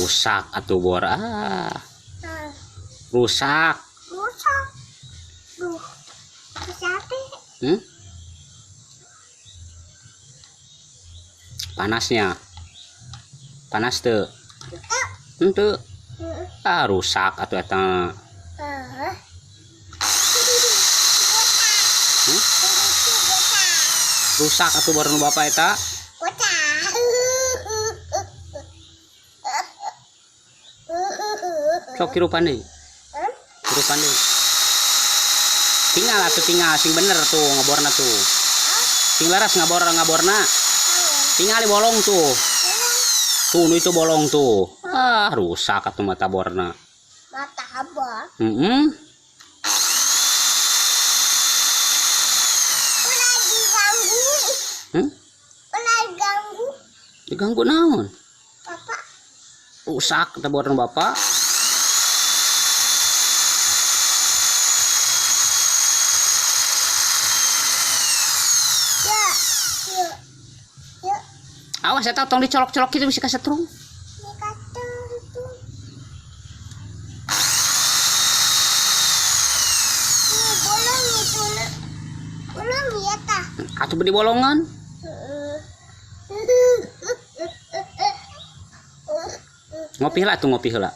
Rusak atuh bor. Ah. Rusak. Rusak. Duh. Siapa? Hmm? Panasnya. Panas teu? Henteu. Ah, rusak atuh eta. Hmm? Rusak atuh bor nu bapak eta. Sok hirupan deui. Hirupan deui. Tinggal atuh tinggal sing bener tuh ngeborna tuh. Sing leres ngaborna. Tinggal bolong tuh. Tuh nu itu bolong tuh. Ah, rusak atuh mata borna. Mata bor. Heeh. Ulah diganggu. Hmm? Ulah diganggu. Diganggu naon? Bapak. Rusak teh borna bapak. Ya. Ya. Ya. Awas eta tong dicolok-colok kitu bisa kasetrum. Ini kata itu. Ini bolong itu nak. Bolong ya tah. Atuh beli bolongan. Ngopi heula tuh ngopi heula.